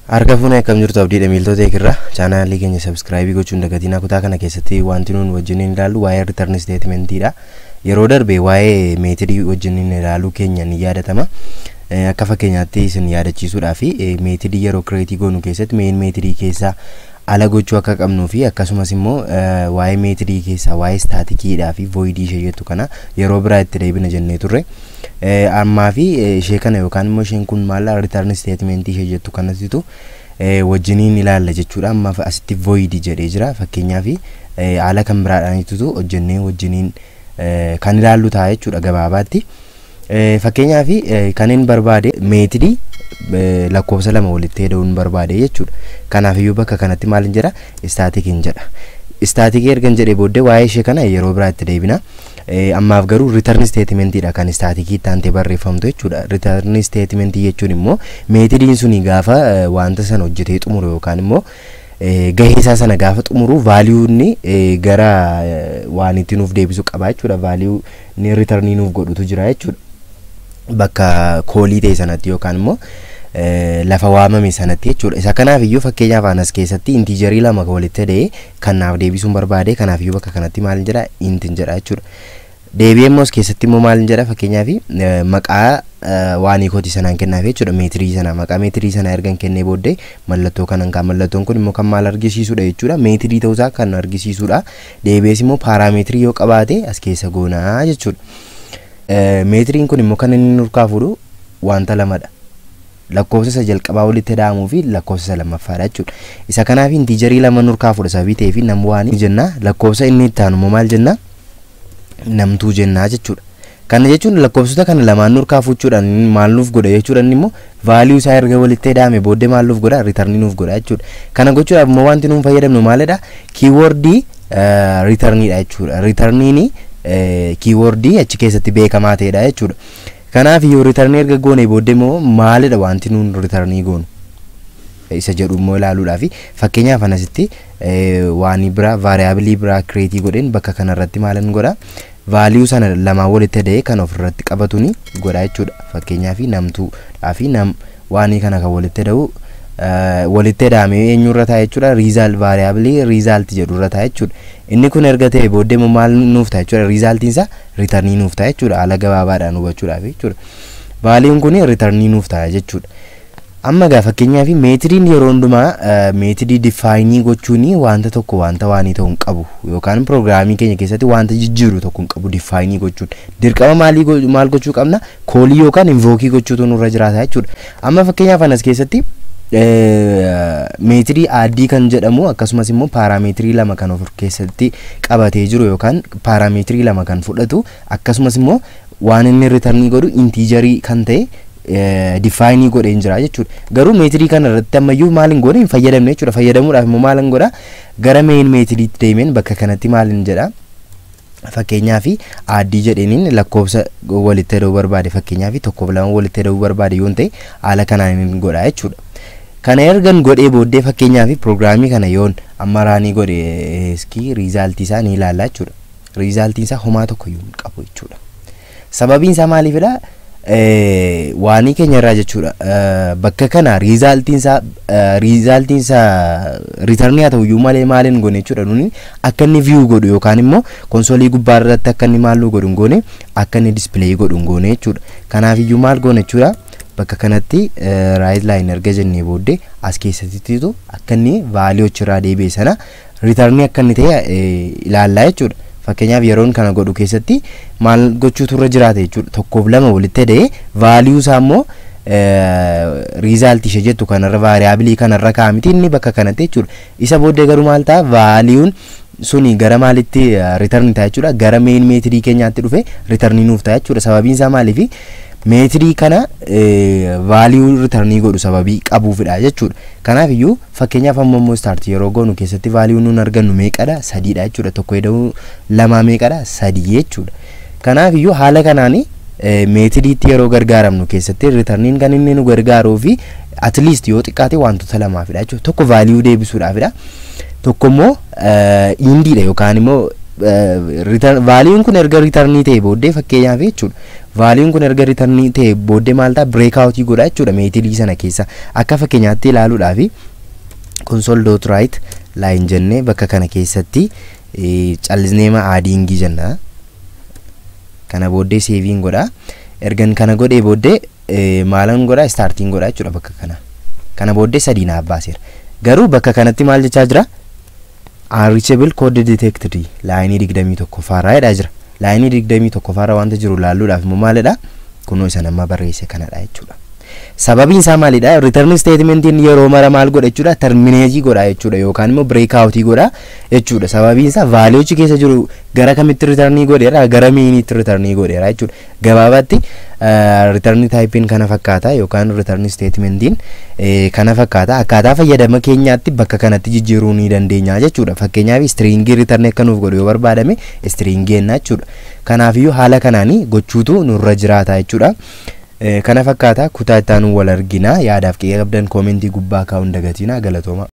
Harka fuunee akkam jirtu? Abdiidha miiltota eegirra. Chaanaalii keenya subscribe gochuun dagatinaa. Kutaa kana keessatti wanti nuun wajjin ilaallu waa'ee return statementiidha. Yeroo darbe waa'ee methodii wajjin ilaaluu keenya ni yaadatama. Akka fakkeenyaatti isin yaadachiisuudhaa fi methodii yeroo create goonu keessatti main methodii keessaa ala gochuu akka qabnuu fi akkasumas immoo waa'ee methodii keessaa waa'ee staticiidhaa fi voidii ishee jettu kana yeroo biraa itti deebina jennee turre. Ammaa fi ishee kana yookaan immoo isheen kun maal, return statementii ishee jettu kanattitu wajjiniin ilaalla jechuudha. Amma asitti void jedhee jira. Fakkeenyaaf, haala kan biraadhaanitutu hojjennee wajjiniin kan ilaallu ta'a jechuudha gabaabaatti. Fakkeenyaaf, kan hin barbaade methodii lakkoofsa lama walitti hidhuun barbaade jechuudha. Kanaafiyyuu bakka kanatti maal hin jedha? Staticiin jedha. Staticii ergan jedhee booddee waa'ee ishee kana yeroo biraa itti deebina. Ammaaf garuu return statementiidha kan staticii itti aantee barreeffamtu jechuudha. Return statementii jechuun immoo methodiin suni gaafa wanta sana hojjetee xumuru yookaan immoo gahee isaa sana gaafa xumuru valueun gara waan itti nuuf deebisu qaba jechuudha. Value inni returnii nuuf godhutu jira jechuudha. Bakka callii ta'e sanatti yookaan immoo lafa waamame sanatti jechuudha. Isa kanaaf iyyuu fakkeenyaaf anas keessatti integerii lama walitti hidhee kan naaf deebisuun barbaade. Kanaaf iyyuu bakka kanatti maal jedha? Intin jedha jechuudha. Deebi'ee immoo as keessatti immoo maal jedha? Fakkeenyaaf, maqaa waan kootii sanaan kennaaf jechuudha. Methodii sana, maqaa methodii sana ergan kennee booddee mallattoo kanan kaa. Mallattoon kun immoo kan maal argisiisudha jechuudha? Methodii ta'uusaa kan argisiisudha. Deebi'ees immoo parameterii yoo qabaate as keessa goonaa jechuudha. Methodiin kun immoo kan inni nurkaa fuudhu wanta lamadha. Lakkoofsa isa jalqabaa walitti hidhamuu fi lakkoofsa isa lammaffaadha jechuudha. Isa kanaaf integerii lama nurkaa fuudha sababii ta'eef num one jenna. Lakkoofsa inni itti aanu immoo maal jenna? Num two jennaa jechuudha. Kana jechuun lakkoofsota kana lamaan nurkaa fuuchuudhaan maal nuuf godha jechuudha? Inni immoo value isaa erga walitti hidhame booddee maal nuuf godha? Returnii nuuf godha jechuudha. Kana gochuudhaaf immoo wanti nuun fayyadamnu maalidha? Keywordii returniidha jechuudha. Returniin keywordii achi keessatti beekamaa ta'edha jechuudha. Kanaaf iyyuu returnii erga goone booddee immoo maalidha wanti nuun returnii goonu isa jedhu immoo ilaaluudhaaf, fakkeenyaaf, anasitti waan biraa, variableii biraa create godheen bakka kanarratti maalan godha? Value sana lamaan walitti hidhee kan ofirratti qabatuni godha jechuudha. Fakkeenyaaf, num twodhaa fi num one kana kan walitti hidhuu walitti hidhamee eenyurra ta'a jechuudha? Result, variableii result jedhurra ta'a jechuudha. Inni kun erga ta'e booddee immoo maal nuuf ta'a jechuudha? Resultiin isaa returnii nuuf ta'a jechuudha, haala gabaabaadhaan hubachuudhaaf jechuudha. Valueun kun returnii nuuf ta'a jechuudha. Amma gaa fakkeenyaaf methodiin yeroo hundumaa methodii define gochuun wanta tokko wanta waanii ta'uu hin qabu yookaan programii keenya keessatti wanta jijjiiru tokko hin qabu. Define gochuun dirqama maalii maal gochuu qabna? Callii yookaan invoke gochuutu nurra jiraata jechuudha. Amma fakkeenyaaf anas keessatti methodii add kan jedhamu akkasumas immoo parameterii lama kan of keessatti qabatee jiru yookaan parameterii lama kan fudhatu, akkasumas immoo waan inni returnii godhu integerii kan ta'e define godheen jira jechuudha. Garuu methodii kana irratti ammayyuu maal hin goone? Hin fayyadamne jechuudha. Fayyadamuudhaaf immoo maal hin godha? Gara main methodiitti deemeen bakka kanatti maal hin jedha? Fakkeenyaaf, add jedheeniin lakkoofsa walitti hidhuu barbaade, fakkeenyaaf tokkoof lama walitti hidhuu barbaade yoon ta'e, haala kanaan hin godha jechuudha. Kana ergan godhee booddee, fakkeenyaaf, programii kana yoon amma run godhe, iskii resultii isaa ni ilaalla jechuudha. Resultiin isaa homaa tokko iyyuu hin qabu jechuudha. Sababiin isaa maaliifidha? Waanii keenya irraa jechuudha. Bakka kana resultiin isaa returnii haa ta'u iyyuu malee maaliin goone jechuudha? Nuni akka inni view godhu yookaan immoo consoleii gubbaa irratti akka inni maal godhu hin goone, akka inni display godhu hin goone jechuudha. Kanaaf iyyuu maal goone jechuudha? Bakka kanatti write line erga jennee booddee as keessattitu akka inni value achirraa deebi'e sana returnii akka inni ta'e ilaallaa jechuudha. Fakkeenyaaf, yeroon kana godhu keessatti maal gochuutu irra jiraata jechuudha? Tokkoof lama walitti hidhee value isaa immoo resultii ishee jettu kanarra, variableii kanarra kaa'amti inni bakka kanatti jechuudha. Isa booddee garuu maal ta'a? Valueun suni gara maalitti return ta'a jechuudha? Gara main methodii keenyaatti dhufe returnii nuuf ta'a jechuudha. Sababiin isaa maaliifi? Methodii kana value returnii godhu sababii qabuufidha jechuudha. Kanaaf iyyuu fakkeenyaaf amma immoo start yeroo goonu keessatti value nuun argannu meeqadha? Sadiidha jechuudha. Tokko ida'uu lamaa meeqadha? Sadii jechuudha. Kanaaf iyyuu haala kanaani methodiitti yeroo gargaaramnu keessatti returniin kan inni nu gargaaruu fi at least yoo xiqqaate wantoota lamaafidha jechuudha. Tokko value deebisuudhaafidha. Tokko immoo endiidha yookaan immoo Valueun kun erga returnii ta'e booddee, fakkeenyaaf jechuudha. Valueun kun erga returnii ta'e booddee maal ta'a? Breakoutii godha jechuudha methodii sana keessa. Akka fakkeenyaatti ilaaluudhaaf console dot write line jennee bakka kana keessatti callisneema addingii jenna. Kana booddee saveiin godha. Ergan kana godhee booddee maalan godha? Startiin godha jechuudha bakka kana. Kana booddee 3 naaf baaseera. Garuu bakka kanatti maal jechaa jira? "Unreachable code detected lineii 21ffaarraa" jedhaa jira. Lineii 21ffaarra wanta jiru laalluudhaaf immoo maalidha? Kunoo isa nama barreesse kanadha jechuudha. Sababiin isaa maalidha? Return statementiin yeroo mara maal godha jechuudha? Terminateii godha jechuudha yookaan immoo breakoutii godha jechuudha. Sababiin isaa valuechi keessa jiru gara kamitti returnii godheera? Gara mainiitti returnii godheera jechuudha. Gabaabaatti return typeiin kana fakkaata yookaan return statementiin kana fakkaata. Akkaataa fayyadama keenyaatti bakka kanatti jijjiiruu ni dandeenya jechuudha. Fakkeenyaaf, stringii return akka nuuf godhu yoo barbaadame stringii jenna jechuudha. Kanaafiyyuu haala kanaanii gochuutu nurra jiraata jechuudha. Kana fakkaata. Kutaa itti aanu wal argina. Yaadaaf qe'ee qabdan commentii gubbaa kaa'uun dagatina. Galatooma.